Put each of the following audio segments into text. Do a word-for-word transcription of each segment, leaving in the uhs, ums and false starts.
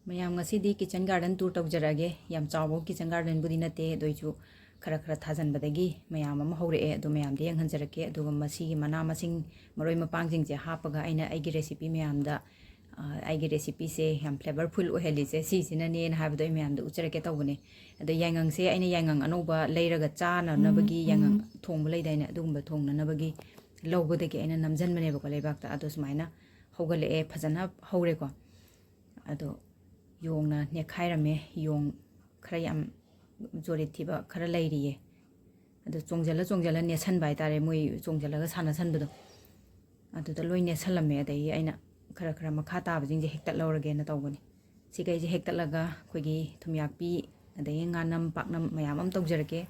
ꯃꯌꯥꯝ, ꯉꯁꯤꯗꯤ kitchen garden tour ꯇꯧꯖꯔꯛꯑꯒꯦ꯫ ꯌꯥꯝ ꯆꯥꯎꯕ kitchen gardenꯕꯨꯗꯤ ꯅꯠꯇꯦ, ꯑꯗꯨ ꯑꯣꯏꯁꯨ ꯈꯔ ꯈꯔ ꯊꯥꯖꯟꯕꯗꯒꯤ ꯃꯌꯥꯝ ꯑꯃ ꯍꯧꯔꯛꯑꯦ, ꯑꯗꯨ ꯃꯌꯥꯝꯗꯤ ꯌꯦꯡꯍꯟꯖꯔꯛꯀꯦ꯫ ꯑꯗꯨꯒ ꯃꯁꯤꯒꯤ ꯃꯅꯥ ꯃꯁꯤꯡ, ꯃꯔꯣꯏ ꯃꯄꯥꯡꯁꯤꯡꯁꯦ ꯍꯥꯞꯄꯒ ꯑꯩꯅ ꯑꯩꯒꯤ recipe ꯃꯌꯥꯝꯗ, ꯑ, ꯑꯩꯒꯤ recipeꯁꯦ ꯌꯥꯝ flavorful ꯑꯣꯏꯍꯜꯂꯤꯁꯦ ꯁꯤꯁꯤꯅꯅꯦꯅ ꯍꯥꯏꯕꯗꯣ ꯑꯩ ꯃꯌꯥꯝꯗ ꯎꯠꯆꯔꯛꯀꯦ ꯇꯧꯕꯅꯦ꯫ ꯑꯗꯣ ꯌꯥꯏꯉꯪꯁꯦ ꯑꯩꯅ ꯌꯥꯏꯉꯪ ꯑꯅꯧꯕ ꯂꯩꯔꯒ ꯆꯥꯅꯅꯕꯒꯤ, ꯎꯝ, ꯌꯥꯏꯉꯪ, ꯎꯝ, ꯊꯣꯡꯕ ꯂꯩꯗꯥꯏꯅꯦ, ꯑꯗꯨꯒꯨꯝꯕ ꯊꯣꯡꯅꯅꯕꯒꯤ ꯂꯧꯕꯗꯒꯤ ꯑꯩꯅ ꯅꯝꯖꯟꯕꯅꯦꯕꯀꯣ ꯂꯩꯕꯥꯛꯇ꯫ ꯑꯗꯣ ꯁꯨꯃꯥꯏꯅ ꯍꯧꯒꯠꯂꯛꯑꯦ, ꯐꯖꯅ ꯍꯧꯔꯦꯀꯣ꯫ ꯑꯗꯣ ꯌꯣꯡꯅ ꯅꯦꯠꯈꯥꯏꯔꯝꯃꯦ꯫ ꯌꯣꯡ ꯈꯔ ꯌꯥꯝ ꯖꯣꯔꯤꯠ ꯊꯤꯕ ꯈꯔ ꯂꯩꯔꯤꯌꯦ꯫ ꯑꯗꯣ ꯆꯣꯡꯖꯜꯂ ꯆꯣꯡꯖꯜꯂ ꯅꯦꯠꯁꯟꯕ ꯍꯥꯏꯇꯥꯔꯦ, ꯃꯣꯏ ꯆꯣꯡꯖꯜꯂꯒ ꯁꯥꯟꯅꯁꯟꯕꯗꯣ꯫ ꯑꯗꯨꯗ ꯂꯣꯏ ꯅꯦꯠꯁꯜꯂꯝꯃꯦ꯫ ꯑꯗꯒꯤ ꯑꯩꯅ ꯈꯔ ꯈꯔ ꯃꯈꯥ ꯇꯥꯕꯁꯤꯡꯁꯦ ꯍꯦꯛꯇꯠꯍꯧꯔꯒꯦꯅ ꯇꯧꯕꯅꯤ꯫ ꯁꯤꯈꯩꯁꯦ ꯍꯦꯛꯇꯠꯂꯒ ꯑꯩꯈꯣꯏꯒꯤ ꯊꯨꯝꯌꯥꯛꯄꯤ, ꯑꯗꯒꯤ ꯉꯥꯅꯝ, ꯄꯥꯛꯅꯝ ꯃꯌꯥꯝ ꯑꯃ ꯇꯧꯖꯔꯛꯀꯦ꯫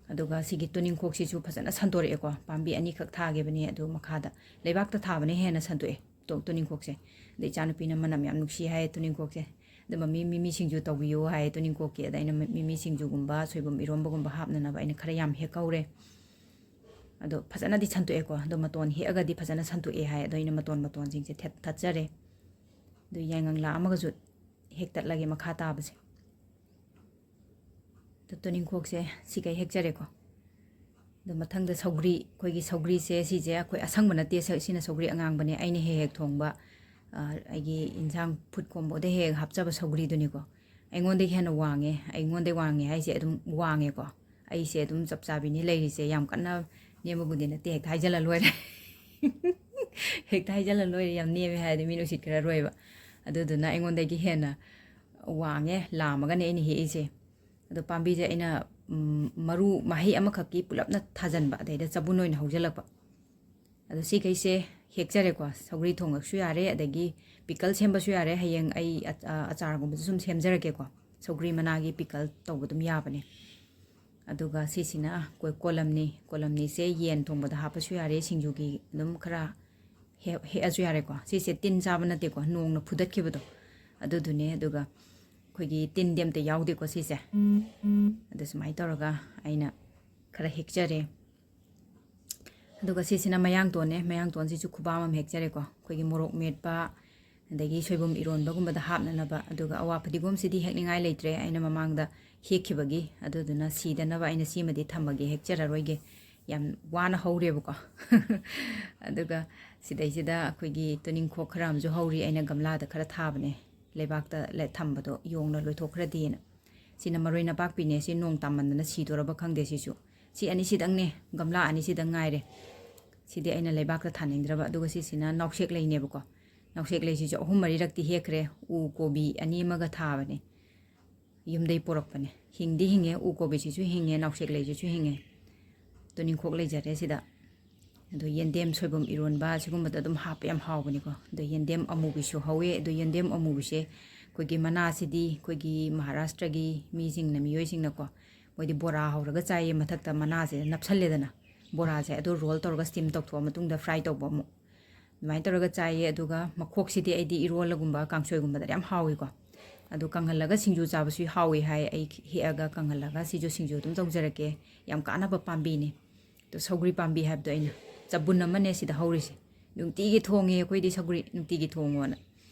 ꯑꯗꯨꯒ ꯁꯤꯒꯤ ꯇꯨꯅꯤꯡꯈꯣꯛꯁꯤꯁꯨ ꯐꯖꯅ ꯁꯟꯗꯣꯔꯛꯑꯦꯀꯣ꯫ ꯄꯥꯝꯕꯤ ꯑꯅꯤꯈꯛ ꯊꯥꯈꯤꯕꯅꯤ, ꯑꯗꯨ ꯃꯈꯥꯗ ꯂꯩꯕꯥꯛꯇ ꯊꯥꯕꯅ ꯍꯦꯟꯅ ꯁꯟꯗꯣꯛꯑꯦ ꯇꯨ-, ꯇꯨꯅꯤꯡꯈꯣꯛꯁꯦ꯫ ꯑꯗꯩ ꯏꯆꯥꯅꯨꯄꯤꯅ ꯃꯅꯝ ꯌꯥꯝ ꯅꯨꯡꯁꯤ ꯍꯥꯏ ꯇꯨꯅꯤꯡꯈꯣꯛꯁꯦ꯫ ꯑꯗꯣ "ꯃꯃꯤ, ꯃꯤꯃꯤ ꯁꯤꯡꯖꯨ ꯇꯧꯕꯤꯌꯨ" ꯍꯥꯏ ꯇꯨꯅꯤꯡꯈꯣꯛꯀꯤ꯫ ꯑꯗ ꯑꯩꯅ ꯃꯤ-, ꯃꯤꯃꯤ ꯁꯤꯡꯖꯨꯒꯨꯝꯕ, ꯁꯣꯏꯕꯨꯝ ꯏꯔꯣꯝꯕꯒꯨꯝꯕ ꯍꯥꯞꯅꯅꯕ ꯑꯩꯅ ꯈꯔ ꯌꯥꯝ ꯍꯦꯛꯍꯧꯔꯦ꯫ ꯑꯗꯣ ꯐꯖꯅꯗꯤ ꯁꯟꯇꯣꯛꯑꯦꯀꯣ꯫ ꯑꯗꯣ ꯃꯇꯣꯟ ꯍꯦꯛꯑꯒꯗꯤ ꯐꯖꯅ ꯁꯟꯇꯣꯛꯑꯦ ꯍꯥꯏ꯫ ꯑꯗꯣ ꯑꯩꯅ ꯃꯇꯣꯟ ꯃꯇꯣꯟꯁꯤꯡꯁꯦ ꯊꯦꯠ-, ꯊꯠꯆꯔꯦ꯫ ꯑꯗꯨ ꯌꯥꯏꯉꯪ ꯂꯥ ꯑꯃꯒꯁꯨ ꯍꯦꯛꯇꯠꯂꯒꯦ ꯃꯈꯥ ꯇꯥꯕꯁꯦ꯫ ꯑꯗꯨ ꯇꯨꯅꯤꯡꯈꯣꯛꯁꯦ ꯁꯤꯈꯩ ꯍꯦꯛꯆꯔꯦꯀꯣ꯫ ꯑꯗꯨ ꯃꯊꯪꯗ ꯁꯧꯒ꯭ꯔꯤ, ꯑꯩꯈꯣꯏꯒꯤ ꯁꯧꯒ꯭ꯔꯤꯁꯦ ꯁꯤꯁꯦ ꯑꯩꯈꯣꯏ ꯑꯁꯪꯕ ꯅꯠꯇꯦ, ꯁ-, ꯁꯤꯅ ꯁꯧꯒ꯭ꯔꯤ ꯑꯉꯥꯡꯕꯅꯦ꯫ ꯑꯩꯅ ꯍꯦꯛ ꯍꯦꯛ ꯊꯣꯡꯕ, ꯑ, ꯑꯩꯒꯤ ꯏꯟꯁꯥꯡ ꯐꯨꯠ ꯀꯣꯝꯕꯣꯗ ꯍꯦꯛ ꯍꯦꯛ ꯍꯥꯞꯆꯕ ꯁꯧꯒ꯭ꯔꯤꯗꯨꯅꯤꯀꯣ꯫ ꯑꯩꯉꯣꯟꯗꯒꯤ ꯍꯦꯟꯅ ꯋꯥꯡꯉꯦ꯫ ꯑꯩꯉꯣꯟꯗꯒꯤ ꯋꯥꯡꯉꯦ ꯍꯥꯏꯁꯦ ꯑꯗꯨꯝ ꯋꯥꯡꯉꯦꯀꯣ꯫ ꯑꯩꯁꯦ ꯑꯗꯨꯝ ꯆꯞ ꯆꯥꯕꯤꯅꯤ ꯂꯩꯔꯤꯁꯦ꯫ ꯌꯥꯝ ꯀꯟꯅ ꯅꯦꯝꯕꯕꯨꯗꯤ ꯅꯠꯇꯦ, ꯍꯦꯛꯇ ꯍꯥꯏꯖꯜꯂ ꯂꯣꯏꯔꯦ꯫ ꯍꯦꯛꯇ ꯍꯥꯏꯖꯜꯂ ꯂꯣꯏꯔꯦ, ꯌꯥꯝ ꯅꯦꯝꯃꯦ ꯍꯥꯏꯔꯗꯤ ꯃꯤꯅ ꯎꯁꯤꯠꯈ꯭ꯔꯔꯣꯏꯕ꯫ ꯑꯗꯨꯗꯨꯅ ꯑꯩꯉꯣꯟꯗꯒꯤ ꯍꯦꯟꯅ ꯋꯥꯡꯉꯦ, ꯂꯥꯝꯃꯒꯅꯦ ꯑꯩꯅ ꯍꯦꯛꯏꯁꯦ꯫ ꯑꯗꯣ ꯄꯥꯝꯕꯤꯁꯦ ꯑꯩꯅ, ꯎꯝ, ꯃꯔꯨ ꯃꯍꯩ ꯑꯃꯈꯛꯀꯤ ꯄꯨꯂꯞꯅ ꯊꯥꯖꯟꯕ, ꯑꯗꯩꯗ ꯆꯕꯨꯟ ꯑꯣꯏꯅ ꯍꯧꯖꯜꯂꯛꯄ꯫ ꯑꯗꯣ ꯁꯤꯈꯩꯁꯦ ꯍꯦꯛꯆꯔꯦꯀꯣ꯫ ꯁꯧꯒ꯭ꯔꯤ ꯊꯣꯡꯉꯁꯨ ꯌꯥꯔꯦ, ꯑꯗꯒꯤ pickle ꯁꯦꯝꯕꯁꯨ ꯌꯥꯔꯦ꯫ ꯍꯌꯦꯡ ꯑꯩ ꯑꯆ-, ꯑ, ꯑꯆꯥꯔꯒꯨꯝꯕꯁꯨ ꯁꯨꯝ ꯁꯦꯝꯖꯔꯛꯀꯦꯀꯣ꯫ ꯁꯧꯒ꯭ꯔꯤ ꯃꯅꯥꯒꯤ pickle ꯇꯧꯕ ꯑꯗꯨꯝ ꯌꯥꯕꯅꯦ꯫ ꯑꯗꯨꯒ ꯁꯤꯁꯤꯅ ꯑꯩꯈꯣꯏ ꯀꯣꯂꯝꯅꯤ꯫ ꯀꯣꯂꯝꯅꯤꯁꯦ ꯌꯦꯟ ꯊꯣꯡꯕꯗ ꯍꯥꯞꯄꯁꯨ ꯌꯥꯔꯦ, ꯁꯤꯡꯖꯨꯒꯤ ꯑꯗꯨꯝ ꯈꯔ ꯍꯦꯛ-, ꯍꯦꯛꯑꯁꯨ ꯌꯥꯔꯦꯀꯣ꯫ ꯁꯤꯁꯦ ꯇꯤꯟ ꯆꯥꯕ ꯅꯠꯇꯦꯀꯣ, ꯅꯣꯡꯅ ꯐꯨꯗꯠꯈꯤꯕꯗꯣ ꯑꯗꯨꯗꯨꯅꯦ꯫ ꯑꯗꯨꯒ ꯑꯩꯈꯣꯏꯒꯤ ꯇꯤꯟꯗꯤ ꯑꯝꯇ ꯌꯥꯎꯗꯦꯀꯣ ꯁꯤꯁꯦ꯫ ꯑꯗ ꯁꯨꯃꯥꯏꯅ ꯇꯧꯔꯒ ꯑꯩꯅ ꯈꯔ ꯍꯦꯛꯆꯔꯦ꯫ ꯑꯗꯨꯒ ꯁꯤꯁꯤꯅ ꯃꯌꯥꯡꯇꯣꯟꯅꯦ꯫ ꯃꯌꯥꯡꯇꯣꯟꯁꯤꯁꯨ ꯈꯨꯕꯥꯝ ꯑꯃ ꯍꯦꯛꯆꯔꯦꯀꯣ꯫ ꯑꯩꯈꯣꯏꯒꯤ ꯃꯣꯔꯣꯛ ꯃꯦꯠꯄ, ꯑꯗꯒꯤ ꯁꯣꯏꯕꯨꯝ ꯏꯔꯣꯟꯕꯒꯨꯝꯕꯗ ꯍꯥꯞꯅꯅꯕ꯫ ꯑꯗꯨꯒ ꯑꯋꯥ ꯐꯗꯤꯒꯣꯝꯁꯤꯗꯤ ꯍꯦꯛꯅꯤꯡꯉꯥꯏ ꯂꯩꯇ꯭ꯔꯦ, ꯑꯩꯅ ꯃꯃꯥꯡꯗ ꯍꯦꯛꯈꯤꯕꯒꯤ, ꯑꯗꯨꯗꯨꯅ ꯁꯤꯗꯅꯕ ꯑꯩꯅ ꯁꯤꯃꯗꯤ ꯊꯝꯃꯒꯦ, ꯍꯦꯛꯆꯔꯔꯣꯏꯒꯦ꯫ ꯌꯥꯝ ꯋꯥꯅ ꯍꯧꯔꯦꯕꯀꯣ꯫ ꯑꯗꯨꯒ ꯁꯤꯗꯩꯁꯤꯗ ꯑꯩꯈꯣꯏꯒꯤ ꯇꯨꯅꯤꯡꯈꯣꯛ ꯈꯔ ꯑꯃꯁꯨ ꯍꯧꯔꯤ, ꯑꯩꯅ ꯒꯝꯂꯥꯗ ꯈꯔ ꯊꯥꯕꯅꯦ, ꯂꯩꯕꯥꯛꯇ ꯂꯦ-, ꯊꯝꯕꯗꯣ ꯌꯣꯡꯅ ꯂꯣꯏꯊꯣꯛꯈ꯭ꯔꯗꯤꯅ꯫ ꯁꯤꯅ ꯃꯔꯣꯏ ꯅꯄꯥꯛꯄꯤꯅꯦ, ꯁꯤ ꯅꯣꯡ ꯇꯥꯃꯟꯗꯅ ꯁꯤꯗꯣꯔꯕ ꯈꯪꯗꯦ꯫ ꯁꯤꯁꯨ ꯁꯤ ꯑꯅꯤꯁꯤꯗꯪꯅꯦ, ꯒꯝꯂꯥ ꯑꯅꯤꯁꯤꯗꯪ ꯉꯥꯏꯔꯦ꯫ ꯁꯤꯗꯤ ꯑꯩꯅ ꯂꯩꯕꯥꯛꯇ ꯊꯥꯅꯤꯡꯗ꯭ꯔꯕ꯫ ꯑꯗꯨꯒ ꯁꯤꯁꯤꯅ ꯅꯥꯎꯁꯦꯛ ꯂꯩꯅꯦꯕꯀꯣ꯫ ꯅꯥꯎꯁꯦꯛ ꯂꯩꯁꯤꯁꯨ ꯑꯍꯨꯝ ꯃꯔꯤꯔꯛꯇꯤ ꯍꯦꯛꯈ꯭ꯔꯦ꯫ ꯎ ꯀꯣꯕꯤ ꯑꯅꯤ ꯑꯃꯒ ꯊꯥꯕꯅꯦ, ꯌꯨꯝꯗꯩ ꯄꯣꯔꯛꯄꯅꯦ꯫ ꯍꯤꯡꯗꯤ ꯍꯤꯡꯉꯦ, ꯎ ꯀꯣꯕꯤꯁꯤꯁꯨ ꯍꯤꯡꯉꯦ, ꯅꯥꯎꯁꯦꯛ ꯂꯩꯁꯤꯁꯨ ꯍꯤꯡꯉꯦ꯫ ꯇꯨꯅꯤꯡꯈꯣꯛ ꯂꯩꯖꯔꯦ ꯁꯤꯗ꯫ ꯑꯗꯣ ꯌꯦꯟꯗꯦꯝ ꯁꯣꯏꯕꯨꯝ ꯏꯔꯣꯟꯕ ꯁꯤꯒꯨꯝꯕꯗ ꯑꯗꯨꯝ ꯍꯥꯞꯄ ꯌꯥꯝ ꯍꯥꯎꯕꯅꯤꯀꯣ꯫ ꯑꯗꯣ ꯌꯦꯟꯗꯦꯝ ꯑꯃꯨꯕꯤꯁꯨ ꯍꯧꯋꯦ꯫ ꯑꯗꯣ ꯌꯦꯟꯗꯦꯝ ꯑꯃꯨꯕꯤꯁꯦ ꯑꯩꯈꯣꯏꯒꯤ ꯃꯅꯥꯁꯤꯗꯤ ꯑꯩꯈꯣꯏꯒꯤ ꯃꯍꯥꯔꯥꯁꯇ꯭ꯔꯒꯤ ꯃꯤꯁꯤꯡꯅ, ꯃꯤꯑꯣꯏꯁꯤꯡꯅꯀꯣ, ꯃꯣꯏꯗꯤ ꯕꯣꯔꯥ ꯍꯧꯔꯒ ꯆꯥꯏꯌꯦ, ꯃꯊꯛꯇ ꯃꯅꯥꯁꯦ ꯅꯞꯁꯜꯂꯦꯗꯅ꯫ ꯕꯣꯔꯥꯁꯦ ꯑꯗꯨ roll ꯇꯧꯔꯒ steam ꯇꯧꯊꯣꯛꯑ ꯃꯇꯨꯡꯗ fry ꯇꯧꯕ ꯑꯃꯨꯛ꯫ ꯑꯗꯨꯃꯥꯏꯅ ꯇꯧꯔꯒ ꯆꯥꯏꯌꯦ꯫ ꯑꯗꯨꯒ ꯃꯈꯣꯛꯁꯤꯗꯤ ꯑꯩꯗꯤ ꯏꯔꯣꯜꯂꯒꯨꯝꯕ ꯀꯥꯡꯁꯣꯏꯒꯨꯝꯕꯗꯗꯤ ꯌꯥꯝ ꯍꯥꯎꯏꯀꯣ꯫ ꯑꯗꯨ ꯀꯪꯍꯜꯂꯒ ꯁꯤꯡꯖꯨ ꯆꯥꯕꯁꯨ ꯍꯥꯎꯏ ꯍꯥꯏ꯫ ꯑꯩ ꯍꯦꯛꯑꯒ ꯀꯪꯍꯜꯂꯒ ꯁꯤꯁꯨ ꯁꯤꯡꯖꯨ ꯑꯗꯨꯝ ꯇꯧꯖꯔꯛꯀꯦ꯫ ꯌꯥꯝ ꯀꯥꯟꯅꯕ ꯄꯥꯝꯕꯤꯅꯤ꯫ ꯑꯗꯣ ꯁꯧꯒ꯭ꯔꯤ ꯄꯥꯝꯕꯤ ꯍꯥꯏꯕꯗꯣ ꯑꯩꯅ, ꯆꯕꯨꯟ ꯑꯃꯅꯦ ꯁꯤꯗ ꯍꯧꯔꯤꯁꯦ꯫ ꯅꯨꯡꯇꯤꯒꯤ ꯊꯣꯡꯉꯦ ꯑꯩꯈꯣꯏꯗꯤ ꯁꯧꯒ꯭ꯔꯤ, ꯅꯨꯡꯇꯤꯒꯤ ꯊꯣꯡꯉꯣꯅ꯫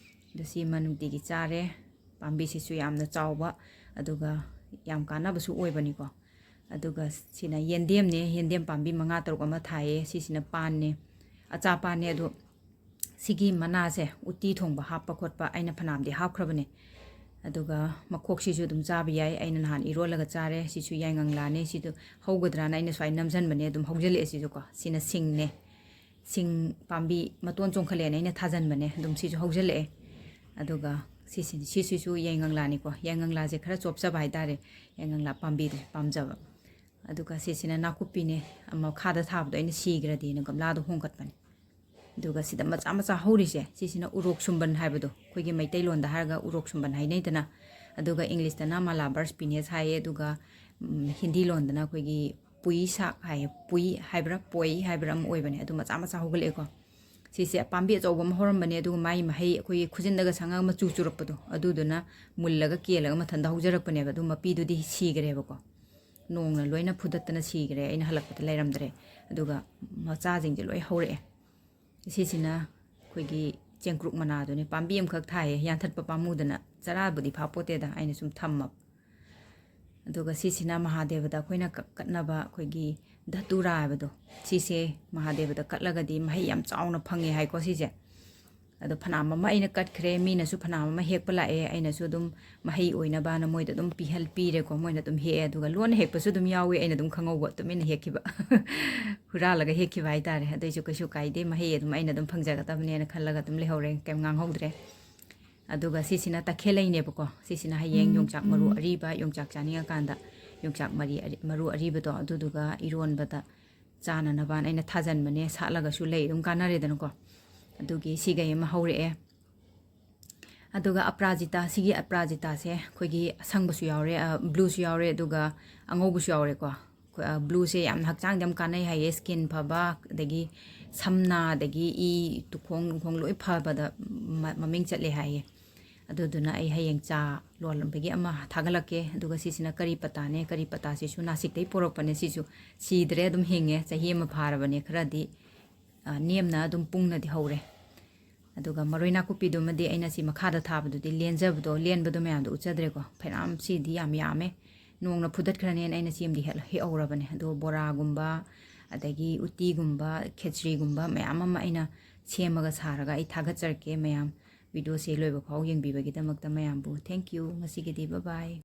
ꯑꯗꯣ ꯁꯤꯃ ꯅꯨꯡꯇꯤꯒꯤ ꯆꯥꯔꯦ꯫ ꯄꯥꯝꯕꯤꯁꯤꯁꯨ ꯌꯥꯝꯅ ꯆꯥꯎꯕ, ꯑꯗꯨꯒ ꯌꯥꯝ ꯀꯥꯟꯅꯕꯁꯨ ꯑꯣꯏꯕꯅꯤꯀꯣ꯫ ꯑꯗꯨꯒ ꯁꯤꯅ ꯌꯦꯟꯗꯦꯝꯅꯦ, ꯌꯦꯟꯗꯦꯝ ꯄꯥꯝꯕꯤ ꯃꯉꯥ ꯇꯔꯨꯛ ꯑꯃ ꯊꯥꯏꯌꯦ꯫ ꯁꯤꯁꯤꯅ ꯄꯥꯟꯅꯦ, ꯑꯆꯥ ꯄꯥꯟꯅꯦ꯫ ꯑꯗꯣ ꯁꯤꯒꯤ ꯃꯅꯥꯁꯦ ꯎꯇꯤ ꯊꯣꯡꯕ ꯍꯥꯞꯄ ꯈꯣꯠꯄ ꯑꯩꯅ ꯐꯅꯌꯥꯝꯗꯤ ꯍꯥꯞꯈ꯭ꯔꯕꯅꯦ꯫ ꯑꯗꯨꯒ ꯃꯈꯣꯛꯁꯤꯁꯨ ꯑꯗꯨꯝ ꯆꯥꯕ ꯌꯥꯏ, ꯑꯩꯅ ꯅꯍꯥꯟ ꯏꯔꯣꯜꯂꯒ ꯆꯥꯔꯦ꯫ ꯁꯤꯁꯨ ꯌꯥꯏꯉꯪꯂꯥꯅꯦ, ꯁꯤꯗꯣ ꯍꯧꯒꯗ꯭ꯔꯥꯅ ꯑꯩꯅ ꯁ꯭ꯋꯥꯏ ꯅꯝꯁꯤꯟꯕꯅꯦ, ꯑꯗꯨꯝ ꯍꯧꯖꯤꯜꯂꯛꯑꯦ ꯁꯤꯁꯨꯀꯣ꯫ ꯁꯤꯅ ꯁꯤꯡꯅꯦ, ꯁꯤꯡ ꯄꯥꯝꯕꯤ ꯃꯇꯣꯟ ꯆꯣꯡꯈꯠꯂꯛꯑꯦꯅ ꯑꯩꯅ ꯊꯥꯖꯤꯟꯕꯅꯦ, ꯑꯗꯨꯝ ꯁꯤꯁꯨ ꯍꯧꯖꯤꯜꯂꯛꯑꯦ꯫ ꯑꯗꯨꯒ ꯁꯤꯁꯤ-, ꯁꯤꯁꯤꯁꯨ ꯌꯥꯏꯉꯪꯂꯥꯅꯤꯀꯣ꯫ ꯌꯥꯏꯉꯪꯂꯥꯁꯦ ꯈꯔ ꯆꯣꯞꯆꯕ ꯍꯥꯏꯇꯥꯔꯦ, ꯌꯥꯏꯉꯪꯂꯥ ꯄꯥꯝꯕꯤꯗꯣ ꯄꯥꯝꯖꯕ꯫ ꯑꯗꯨꯒ ꯁꯤꯁꯤꯅ ꯅꯥꯀꯨꯞꯄꯤꯅꯦ, ꯃꯈꯥꯗ ꯊꯥꯕꯗꯣ ꯑꯩꯅ ꯁꯤꯈ꯭ꯔꯗꯤꯅ ꯒꯝꯂꯥꯗꯣ ꯍꯣꯡꯒꯠꯄꯅꯦ꯫ ꯑꯗꯨꯒ ꯁꯤꯗ ꯃꯆꯥ ꯃꯆꯥ ꯍꯧꯔꯤꯁꯦ, ꯁꯤꯁꯤꯅ ꯎꯔꯣꯛ ꯁꯨꯝꯕꯟ ꯍꯥꯏꯕꯗꯣ, ꯑꯩꯈꯣꯏꯒꯤ ꯃꯩꯇꯩꯂꯣꯟꯗ ꯍꯥꯏꯔꯒ ꯎꯔꯣꯛ ꯁꯨꯝꯕꯟ ꯍꯥꯏꯅꯩꯗꯅ꯫ ꯑꯗꯨꯒ English ꯇꯅ Malabar spinach ꯍꯥꯏꯌꯦ꯫ ꯑꯗꯨꯒ, ꯎꯝ, ꯍꯤꯟꯗꯤ ꯂꯣꯟꯗꯅ ꯑꯩꯈꯣꯏꯒꯤ ꯄꯨꯏ ꯁꯥꯛ ꯍꯥꯏꯌꯦ, ꯄꯨꯏ ꯍꯥꯏꯕ꯭ꯔꯥ, ꯄꯣꯏ ꯍꯥꯏꯕ꯭ꯔꯥ ꯑꯃ ꯑꯣꯏꯕꯅꯦ꯫ ꯑꯗꯨ ꯃꯆꯥ ꯃꯆꯥ ꯍꯧꯒꯠꯂꯛꯑꯦꯀꯣ꯫ ꯁꯤꯁꯦ ꯄꯥꯝꯕꯤ ꯑꯆꯧꯕ ꯑꯃ ꯍꯧꯔꯝꯕꯅꯦ, ꯑꯗꯨꯒ ꯃꯥꯏ ꯃꯍꯩ ꯑꯩꯈꯣꯏꯒꯤ ꯈꯨꯖꯤꯟꯗꯒ ꯁꯪꯉꯒ ꯃꯆꯨ ꯆꯨꯔꯛꯄꯗꯣ, ꯑꯗꯨꯗꯨꯅ ꯃꯨꯜꯂꯒ ꯀꯦꯜꯂꯒ ꯃꯊꯟꯇ ꯍꯧꯖꯔꯛꯄꯅꯦꯕ꯫ ꯑꯗꯨ ꯃꯄꯤꯗꯨꯗꯤ ꯁꯤꯈ꯭ꯔꯦꯕꯀꯣ, ꯅꯣꯡꯅ ꯂꯣꯏꯅ ꯐꯨꯗꯠꯇꯅ ꯁꯤꯈ꯭ꯔꯦ꯫ ꯑꯩꯅ ꯍꯜꯂꯛꯄꯗ ꯂꯩꯔꯝꯗ꯭ꯔꯦ꯫ ꯑꯗꯨꯒ ꯃꯆꯥꯁꯤꯡꯁꯦ ꯂꯣꯏ ꯍꯧꯔꯛꯑꯦ꯫ ꯁꯤꯁꯤꯅ ꯑꯩꯈꯣꯏꯒꯤ ꯆꯦꯡꯀ꯭ꯔꯨꯛ ꯃꯅꯥꯗꯨꯅꯦ, ꯄꯥꯝꯕꯤ ꯑꯃꯈꯛ ꯊꯥꯏꯌꯦ, ꯌꯥꯟꯊꯠꯄ ꯄꯥꯝꯃꯨꯗꯅ, ꯆꯔꯥꯕꯨꯗꯤ ꯐꯥꯄꯣꯠꯇꯦꯗ, ꯑꯩꯅ ꯁꯨꯝ ꯊꯝꯃꯕ꯫ ꯑꯗꯨꯒ ꯁꯤꯁꯤꯅ ꯃꯍꯥꯗꯦꯕꯗ ꯑꯩꯈꯣꯏꯅ ꯀ-, ꯀꯠꯅꯕ ꯑꯩꯈꯣꯏꯒꯤ ꯙꯇꯨꯔꯥ ꯍꯥꯏꯕꯗꯣ, ꯁꯤꯁꯦ ꯃꯍꯥꯗꯦꯕꯗ ꯀꯠꯂꯒꯗꯤ ꯃꯍꯩ ꯌꯥꯝ ꯆꯥꯎꯅ ꯐꯪꯉꯦ ꯍꯥꯏꯀꯣ ꯁꯤꯁꯦ꯫ ꯑꯗꯣ ꯐꯅꯌꯥꯝ ꯑꯃ ꯑꯩꯅ ꯀꯠꯈ꯭ꯔꯦ, ꯃꯤꯅꯁꯨ ꯐꯅꯌꯥꯝ ꯑꯃ ꯍꯦꯛꯄ ꯂꯥꯛꯑꯦ, ꯑꯩꯅꯁꯨ ꯑꯗꯨꯝ ꯃꯍꯩ ꯑꯣꯏꯅꯕꯅ ꯃꯣꯏꯗ ꯑꯗꯨꯝ ꯄꯤꯍꯜ-, ꯄꯤꯔꯦꯀꯣ, ꯃꯣꯏꯅ ꯑꯗꯨꯝ ꯍꯦꯛꯑꯦ꯫ ꯑꯗꯨꯒ ꯂꯣꯟꯅ ꯍꯦꯛꯄꯁꯨ ꯑꯗꯨꯝ ꯌꯥꯎꯋꯤ, ꯑꯩꯅ ꯑꯗꯨꯝ ꯈꯪꯍꯧꯕ, ꯇꯨꯃꯤꯟꯅ ꯍꯦꯛꯈꯤꯕ, ꯍꯨꯔꯥꯜꯂꯒ ꯍꯦꯛꯈꯤꯕ ꯍꯥꯏꯇꯥꯔꯦ꯫ ꯑꯗꯨꯏꯁꯨ ꯀꯩꯁꯨ ꯀꯥꯏꯗꯦ, ꯃꯍꯩ ꯑꯗꯨꯝ ꯑꯩꯅ ꯑꯗꯨꯝ ꯐꯪꯖꯒꯗꯕꯅꯦꯅ ꯈꯜꯂꯒ ꯑꯗꯨꯝ ꯂꯩꯍꯧꯔꯦ, ꯀꯩꯝ ꯉꯥꯡꯍꯧꯗ꯭ꯔꯦ꯫ ꯑꯗꯨꯒ ꯁꯤꯁꯤꯅ ꯇꯈꯦꯜꯂꯩꯅꯦꯕꯀꯣ, ꯁꯤꯁꯤꯅ ꯍꯌꯦꯡ ꯌꯣꯡꯆꯥꯛ ꯃꯔꯨ ꯑꯔꯤꯕ, ꯌꯣꯡꯆꯥꯛ ꯆꯥꯅꯤꯡꯉꯀꯥꯟꯗ ꯌꯣꯡꯆꯥꯛ ꯃꯔꯤ ꯑꯔꯤ-, ꯃꯔꯨ ꯑꯔꯤꯕꯗꯣ ꯑꯗꯨꯗꯨꯒ ꯏꯔꯣꯟꯕꯗ ꯆꯥꯅꯅꯕꯅ ꯑꯩꯅ ꯊꯥꯖꯟꯕꯅꯦ, ꯁꯥꯠꯂꯒꯁꯨ ꯂꯩ ꯑꯗꯨꯝ ꯀꯥꯟꯅꯔꯦꯗꯅꯀꯣ꯫ ꯑꯗꯨꯒꯤ ꯁꯤꯒꯩ ꯑꯃ ꯍꯧꯔꯛꯑꯦ꯫ ꯑꯗꯨꯒ ꯑꯄ꯭ꯔꯥꯖꯤꯇꯥ, ꯁꯤꯒꯤ ꯑꯄ꯭ꯔꯥꯖꯤꯇꯥꯁꯦ ꯑꯩꯈꯣꯏꯒꯤ ꯑꯁꯪꯕꯁꯨ ꯌꯥꯎꯔꯦ, ꯑ, ꯕ꯭ꯂꯨꯁꯨ ꯌꯥꯎꯔꯦ, ꯑꯗꯨꯒ ꯑꯉꯧꯕꯁꯨ ꯌꯥꯎꯔꯦꯀꯣ꯫ ꯑꯩꯈꯣꯏ, ꯑ, ꯕ꯭ꯂꯨꯁꯦ ꯌꯥꯝꯅ ꯍꯛꯆꯥꯡꯗ ꯌꯥꯝ ꯀꯥꯟꯅꯩ ꯍꯥꯏꯌꯦ, ꯁ꯭ꯀꯤꯟ ꯐꯕ, ꯑꯗꯒꯤ ꯁꯝ ꯅꯥ, ꯑꯗꯒꯤ ꯏ, ꯇꯨꯈꯣꯡ ꯅꯨꯡꯈꯣꯡ ꯂꯣꯏ ꯐꯕꯗ ꯃ-, ꯃꯃꯤꯡ ꯆꯠꯂꯦ ꯍꯥꯏꯌꯦ꯫ ꯑꯗꯨꯗꯨꯅ ꯑꯩ ꯍꯌꯦꯡ ꯆꯥ ꯂꯣꯜꯂꯝꯕꯒꯤ ꯑꯃ ꯊꯥꯒꯠꯂꯛꯀꯦ꯫ ꯑꯗꯨꯒ ꯁꯤꯁꯤꯅ ꯀꯔꯤ ꯄꯇꯥꯅꯦ, ꯀꯔꯤ ꯄꯇꯥꯁꯤꯁꯨ ꯅꯥꯁꯤꯛꯇꯩ ꯄꯣꯔꯛꯄꯅꯦ, ꯁꯤꯁꯨ ꯁꯤꯗ꯭ꯔꯦ, ꯑꯗꯨꯝ ꯍꯤꯡꯉꯦ, ꯆꯍꯤ ꯑꯃ ꯐꯥꯔꯕꯅꯦ, ꯈꯔꯗꯤ, ꯑ, ꯅꯦꯝꯅ ꯑꯗꯨꯝ ꯄꯨꯡꯅꯗꯤ ꯍꯧꯔꯦ꯫ ꯑꯗꯨꯒ ꯃꯔꯣꯏ ꯅꯥꯀꯨꯞꯄꯤꯗꯨꯃꯗꯤ ꯑꯩꯅ ꯁꯤ ꯃꯈꯥꯗ ꯊꯥꯕꯗꯨꯗꯤ ꯂꯦꯟꯖꯕꯗꯣ, ꯂꯦꯟꯕꯗꯣ ꯃꯌꯥꯝꯗꯣ ꯎꯠꯆꯗ꯭ꯔꯦꯀꯣ꯫ ꯐꯅꯌꯥꯝ ꯁꯤꯗꯤ ꯌꯥꯝ ꯌꯥꯝꯃꯦ꯫ ꯅꯣꯡꯅ ꯐꯨꯗꯠꯈ꯭ꯔꯅꯦꯅ ꯑꯩꯅ ꯁꯤ ꯑꯃꯗꯤ ꯍꯦꯛ-, ꯍꯦꯛꯍꯧꯔꯕꯅꯦ꯫ ꯑꯗꯣ ꯕꯣꯔꯥꯒꯨꯝꯕ, ꯑꯗꯒꯤ ꯎꯇꯤꯒꯨꯝꯕ, ꯈꯦꯆ꯭ꯔꯤꯒꯨꯝꯕ ꯃꯌꯥꯝ ꯑꯃ ꯑꯩꯅ ꯁꯦꯝꯃꯒ ꯁꯥꯔꯒ ꯑꯩ ꯊꯥꯒꯠꯆꯔꯛꯀꯦ ꯃꯌꯥꯝ꯫ ꯚꯤꯗꯤꯑꯣꯁꯦ ꯂꯣꯏꯕ ꯐꯥꯎ ꯌꯦꯡꯕꯤꯕꯒꯤꯗꯃꯛꯇ ꯃꯌꯥꯝꯕꯨ thank you꯫ ꯉꯁꯤꯒꯤꯗꯤ bye bye꯫